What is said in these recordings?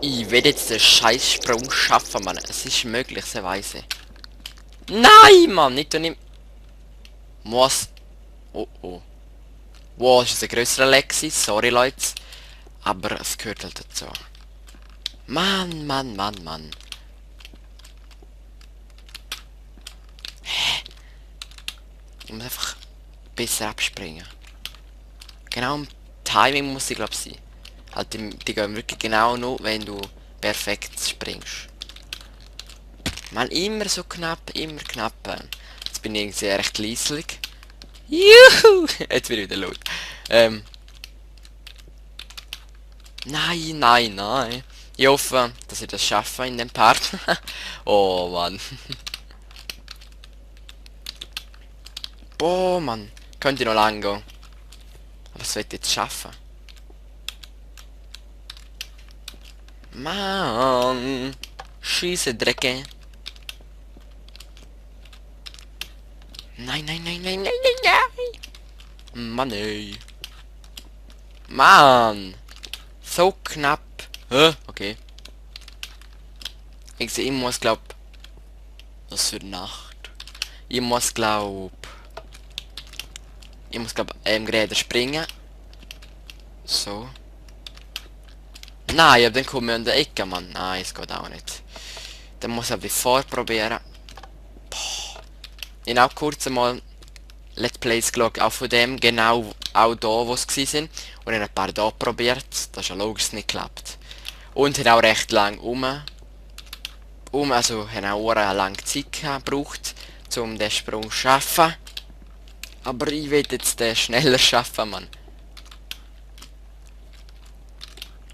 Ich werde jetzt den Scheißsprung schaffen, Mann. Es ist möglich, sehr weise. Nein, Mann, nicht und nicht. Muss. Oh, oh. Wow, ist ein grösserer Lexi. Sorry, Leute. Aber es gehört halt dazu. Mann, Mann, Mann, Mann. Ich muss einfach besser abspringen. Genau im Timing muss ich glaube sein. Halt, die gehen wirklich genau nur, wenn du perfekt springst. Man, immer so knapp, immer knapp. Jetzt bin ich irgendwie recht leislich. Juhu! Jetzt bin ich wieder laut. Nein, nein, nein. Ich hoffe, dass ich das schaffe in dem Part. Oh Mann. Boah, Mann. Könnte noch lang gehen. Aber es wird jetzt schaffen. Mann. Scheiße Drecke. Nein, nein, nein, nein, nein, nein, nein. Mann, ey. Mann. So knapp. Hä? Okay. Ich sehe, ich muss glaub. Was für Nacht. Ich muss glaub. Ich muss glaub gerade springen. So. Nein, aber dann komme ich an der Ecke, Mann. Nein, es geht auch nicht. Dann muss ich aber vorprobieren. Ich habe auch kurz einmal Let's Plays geschaut, auch von dem, genau auch da, wo es sind. Und ich habe ein paar da probiert. Das ist ja logisch, dass es nicht klappt. Und habe auch recht lang also habe auch eine lange Zeit gebraucht, um den Sprung zu schaffen. Aber ich will jetzt den schneller schaffen, Mann.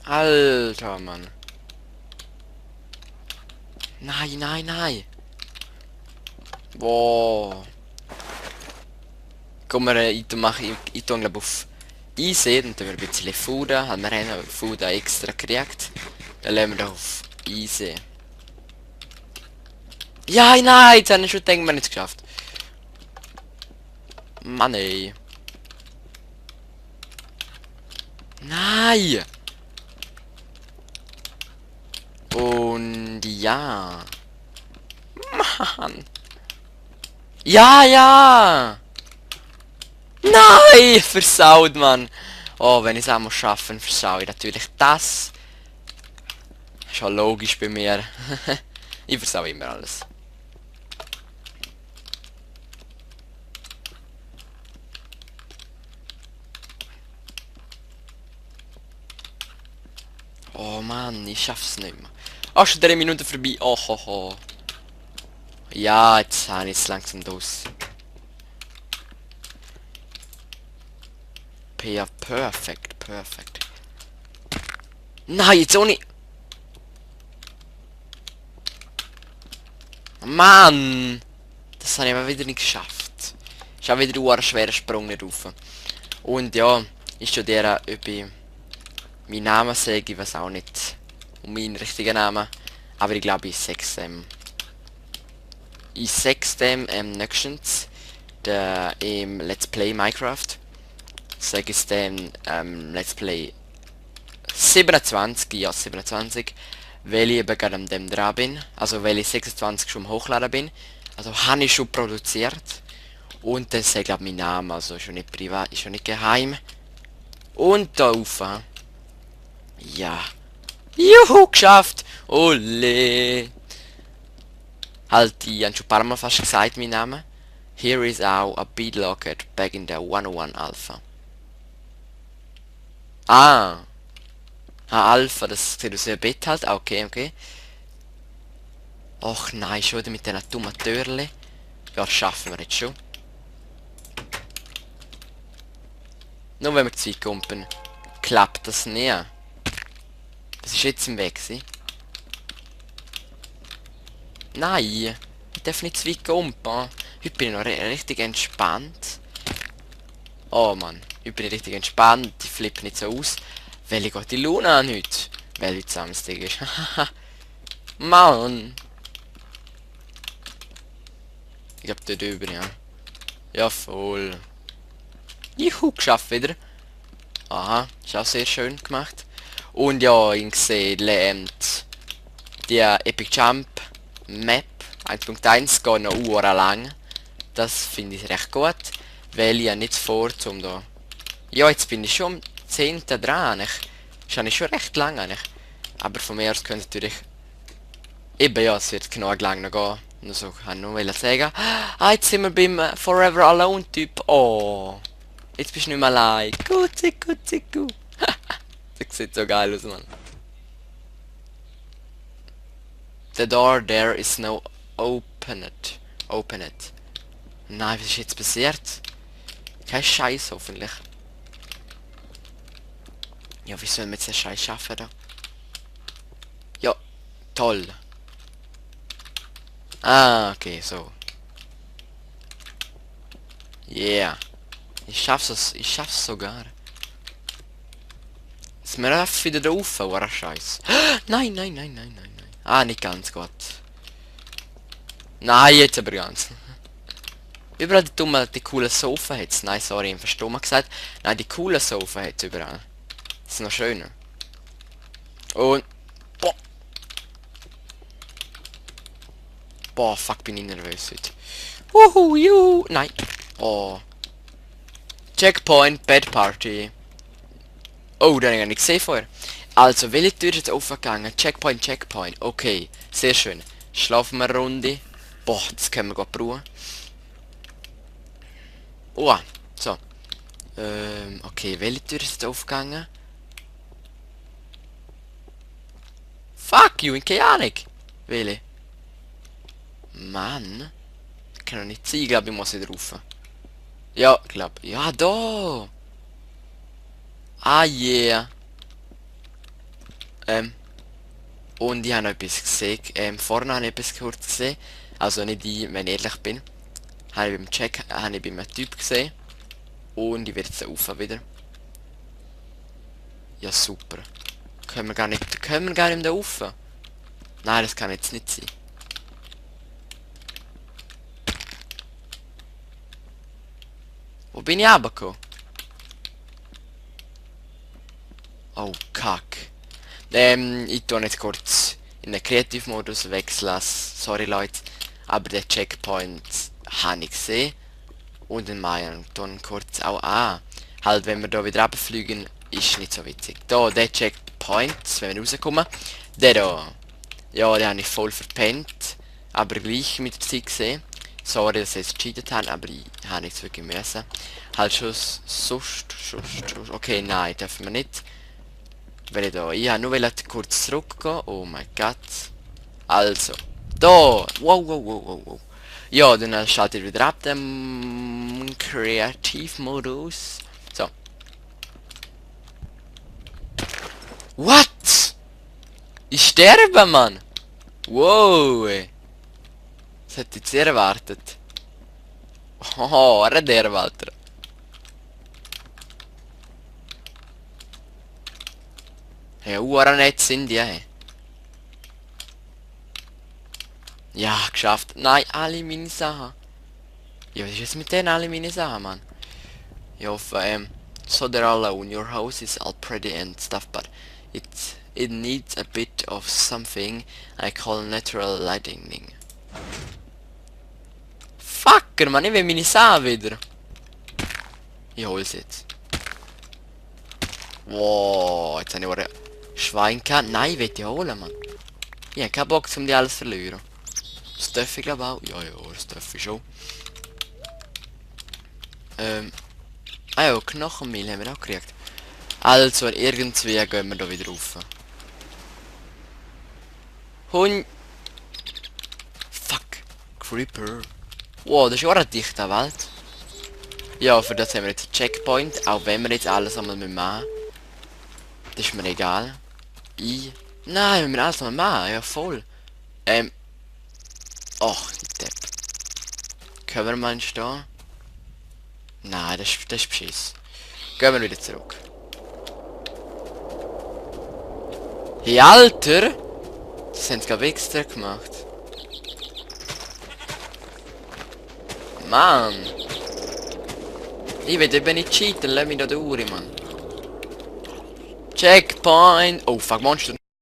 Alter, Mann. Nein, nein, nein. Wow. Komm, ich tue glaube auf Easy und dann ein bisschen Food. Haben wir einen Food extra gekriegt. Dann lassen wir doch auf Easy. Ja, nein, jetzt habe ich schon gedacht, wir nicht geschafft. Mann, ey. Nein! Und ja. Mann. Ja, ja! Nein! Versaut, Mann! Oh, wenn ich es auch muss schaffen, versau ich natürlich das. Schon logisch bei mir. Ich versau immer alles. Oh Mann, ich schaff's nicht mehr. Oh, schon 3 Minuten vorbei. Oh, ho, ho. Ja, jetzt habe ich es langsam durch. Ja, perfekt, perfekt. Nein, jetzt ohne. Mann! Das habe ich aber wieder nicht geschafft. Ist auch wieder ein schwerer Sprung nicht rauf. Und ja, ich studiere über meinen Namen sage, ich weiß auch nicht um meinen richtigen Namen. Aber ich glaube ich sag's nächstens im Let's Play Minecraft. Sag ich dem Let's Play 27, ja 27, weil ich eben gerade an dem dran bin. Also weil ich 26 schon am Hochladen bin. Also habe ich schon produziert. Und das ist glaube mein Name, also schon nicht privat, ist schon nicht geheim. Und da rauf. Ja. Juhu, geschafft! Ole! Halt, ich habe schon ein paar Mal fast gesagt, mein Name. Here is our a BitLocker back in the 101 Alpha. Ah! Alpha, das sieht aus wie ein Bett halt. Okay, okay. Och nein, schon wieder mit diesen dummen Türchen. Ja, schaffen wir jetzt schon. Nur wenn wir zu weit kommen, klappt das nicht. Das ist jetzt im Weg, sie. Nein, ich darf nicht zu weit kumpen. Heute bin ich noch richtig entspannt. Oh Mann, heute bin ich richtig entspannt. Ich flippe nicht so aus. Weil ich geht die Luna an heute. Weil heute Samstag ist. Mann. Ich hab dort drüber, ja. Ja, voll. Juhu, geschafft wieder. Aha, ist auch sehr schön gemacht. Und ja, ich sehe die Epic Jump Map 1.1 geht noch lang. Das finde ich recht gut, weil ich ja nicht vor zum da. Ja, jetzt bin ich schon am 10. dran. Ist eigentlich schon recht lang eigentlich. Aber von mir aus könnte natürlich. Eben ja, es wird genug lang noch gehen. Nur so kann ich nur sagen. Ah, jetzt sind wir beim Forever Alone Typ. Oh. Jetzt bist du nicht mehr allein. Gut. Das sieht so geil aus, Mann. The door there is now open it. Open it. Nein, was ist jetzt passiert? Kein Scheiß hoffentlich. Ja, wie sollen wir jetzt den Scheiß schaffen da? Ja, toll. Ah, okay, so. Yeah. Ich schaff's sogar. Ist mir einfach wieder drauf, oder Scheiß. Nein. Ah, nicht ganz gut. Nein, jetzt aber ganz. Überall die coolen Sofa hat's. Nein, sorry, ich verstehe gesagt. Nein, die coolen Sofa hat's überall. Das ist noch schöner. Und... Boah. Boah, fuck, bin ich nervös heute. Juhu. Nein. Oh. Checkpoint, Bad Party. Oh, den habe ich nicht gesehen vorher. Also, welche Tür ist jetzt aufgegangen? Checkpoint. Okay, sehr schön. Schlafen wir eine Runde. Boah, das können wir gut brauchen. Oh, so. Okay, welche Tür ist jetzt aufgegangen? Fuck you, in keine Ahnung. Welche? Mann. Das kann doch nicht sein, ich glaube, ich muss wieder rauf. Ja, glaub. Ja, da. Ah, yeah. Und ich habe noch etwas gesehen. Vorne habe ich etwas kurz gesehen. Also nicht ich, wenn ich ehrlich bin. Habe ich beim Check, habe ich bei einem Typ gesehen. Und ich werde jetzt rauf wieder. Ja, super. Können wir gar nicht da rauf? Nein, das kann jetzt nicht sein. Wo bin ich runtergekommen? Oh, kack. Ich tue jetzt kurz in den Kreativmodus wechseln. Sorry, Leute. Aber den Checkpoint habe ich gesehen. Und den Mayan tun kurz auch an. Halt, wenn wir da wieder runterfliegen, ist nicht so witzig. Da, der Checkpoint, wenn wir rauskommen. Der da. Ja, den habe ich voll verpennt. Aber gleich mit der Zeit gesehen. Sorry, dass ich jetzt gecheatet habe, aber ich habe nichts wirklich müssen. Halt Schuss. Okay, nein, dürfen wir nicht. Weil ich habe nur kurz zurückgehen. Oh mein Gott. Also. Da. Wow. Ja, dann schalte ich wieder ab den Kreativmodus. So. What? Ich sterbe, Mann. Wow. Das hätte ich sehr erwartet. Oh, der Walter. Ja, nett sind die, hey. Ja, geschafft. Nein, alle meine Sachen. Ja, was ist jetzt mit denen alle meine Sachen, Mann? Ich hoffe, so they're all alone. Your house is all pretty and stuff, but it needs a bit of something I call natural lighting. Fucker, Mann, ich will meine Sachen wieder. Ich hol's jetzt. Wow, jetzt habe ich aber Schwein gehabt. Nein, ich will die holen, Mann. Ich habe keinen Bock, um die alles zu verlieren. Das darf ich glaube auch. Ja, das darf ich schon. Ah ja, Knochenmehl haben wir auch gekriegt. Also, irgendwie gehen wir da wieder rauf. Hund. Fuck. Creeper. Wow, das ist auch eine dichte Welt. Ja, für das haben wir jetzt einen Checkpoint. Auch wenn wir jetzt alles einmal machen. Das ist mir egal. Nein, wir müssen alles einmal machen. Ja, voll. Och, Depp. Können wir mal entstehen? Nein, das ist beschiss. Gehen wir wieder zurück. Hey, Alter! Das haben sie gerade extra gemacht. Mann! Ich will eben nicht cheaten, lass mich da durch, Mann. Checkpoint! Oh fuck, Monster!